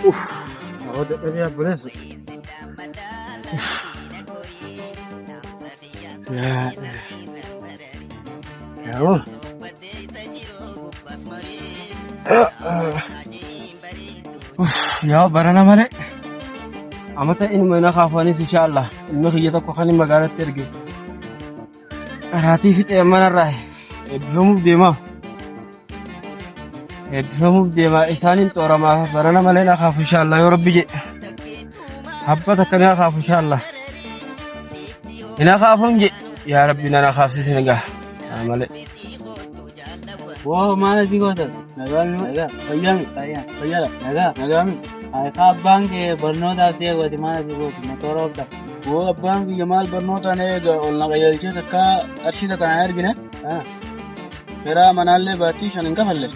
Uff. Awwa dadhabee obboleessa. Yaa. Yaa. Yaa barana malee. Amata inuma na kaafanis inshallah. Ilma kiyya tokko kan magaalatti erge. Qaraatii fixee manarraa eebbifamuuf deemaa. Eebbifamuuf deemaa isaaniin xooramaa barana malee na kaafu inshallah yoo rabbi jedhe. Habba takka na kaafu inshallah. Hin kaafuun jedhe yaa rabbi na kaafsisin egaa. Saa malee. Woo maal asii gootan? Nagaa mi? Nagaa. Fayyaa mi? Fayyaa. Fayyaadha. Nagaa. Nagaa mi? Akka abbaan kee barnootaaf si eegwati maal asii gootu? Motora oofta. Woo abbaan kiyya maal barnootaan eega ol na qajeelchee takka qarshii takka na ergine. Kiraa manaallee baattii 5 hin kafalle.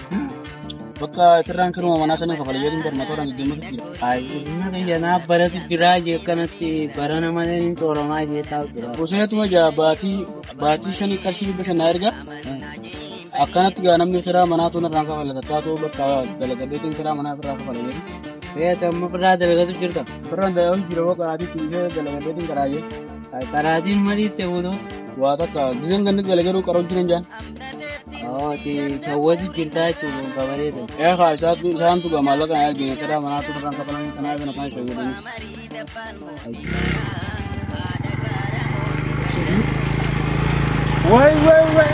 Bakka kirraan kiruma manaa sanii kafale jedhin bar motora digdamatu jira. Ilmi kiyya naaf baratu jiraa jee akkanatti barana malee hin xooramaa jee taa'u jira. Useetuma jaa baatii baatii shanii qarshii 500 na erga. Akkanatti gaa namni kiraa manaa tun irraan kafale takkaatu bakka dalagadheetiin kiraa manaa irraa kafale jedhu. Feete amma birraa dalagatu jirta. Firraan dalagaa jira hoo qaraatii tuusee dalagadheetiin karaayee. Qaraatiin maliitti guutuu? Waa takka gizeen ganni dalagaduu qaroo jiran jaan. Ooti shawwatu jirta jechuun gabaree ta'e. Ee kaa isaatu isaantu gaa maallaqa na ergine kiraa manaa tun irraan kafalanii kanaaf na kan shawwadanis. Way way way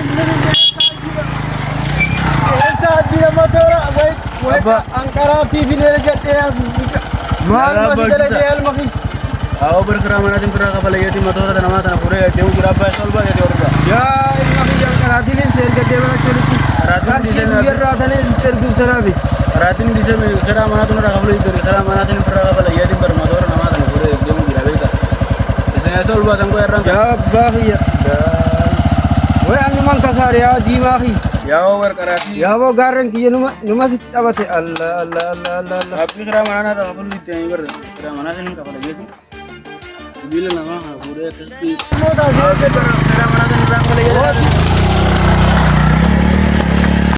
Eessa jira motora way way Abba. anqaraatii fi ergadhee as maal Nagaa masi abbaa dalagee alma fi Awwa bar kiraa manaatiin firraa kafale jeetiin motora tana maa tana fuudhee deemu jira abbaa isa ol baatee hordaa. yaa ilma kiyya anqaraatiin si ergadhee barachuunitti Qaraatiin qarshii dhiisee guyyarraa tanee erguuf tanaafi. Qaraatiin dhiisee kiraa manaatiin irraa kafalee jiru kiraa manaatiin firraa kafale jeetiin bar motora namaa tana fuudhee deemu jira beektaa. Isin eessa ol baatan koo irraan Yaa abbaa kiyya. Way annuman kasaare yaa diimaa kiyya. Yaa war qaraatii. Yaa boo gaarreen kiyya numa numa sitti taphate Allah Allah Allah Allah Allah. Abbi kiraa manaa irraa kafaluu itti bar kiraa manaatiin kafale jeetiin. Sibiila namaa kana fuudhee akkasitti. Moota si ergadhe. Kiraa manaatiin irraa kafale jeetiin.